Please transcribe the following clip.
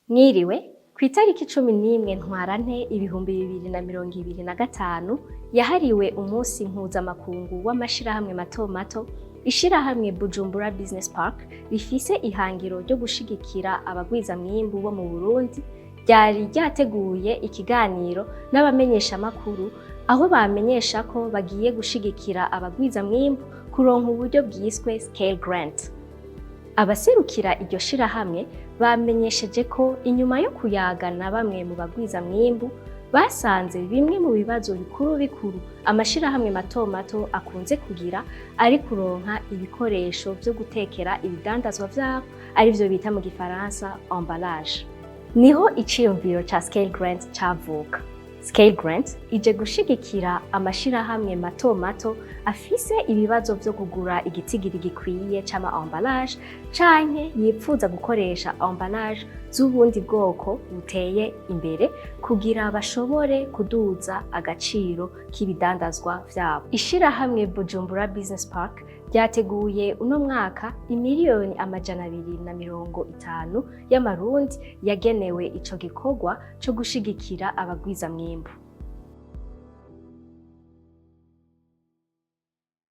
Mwiriwe. Ku itariki 11 Ntwarante 2025, yahariwe umunsi mpuzamakungu w'amashirahamwe mato mato, ishirahamwe Bujumbura Business Park rifise ihangiro ryo gushigikira abagwizamwimbu bo mu Burundi, ryari ryateguye ikiganiro n'abamenyeshamakuru, aho bamenyesha ko bagiye gushigikira abagwizamwimbu kuronka uburyo bwiswe Scale Grant. Abaserukira iryo shirahamwe bamenyesheje ko inyuma yo kuyaga na bamwe mu bagwizamwimbu, basanze bimwe mu bibazo bikuru bikuru amashirahamwe mato mato akunze kugira ari kuronka ibikoresho vyo gutekera ibidandazwa vyabo, arivyo bita mu gifaransa emballage. Niho iciyumviro ca Scale Grant cavuka. Scale Grant ije gushigikira amashirahamwe mato mato afise ibibazo vyo kugura igitigiri gikwiye c'ama emballage, canke yipfuza gukoresha emballage z'ubundi bwoko buteye imbere, kugira bashobore kuduza agaciro k'ibidandazwa vyabo. Ishirahamwe Bujumbura Business Park ryateguye uno mwaka 250 miliyoni y'amarundi yagenewe ico gikorwa co gushigikira abagwizamwimbu.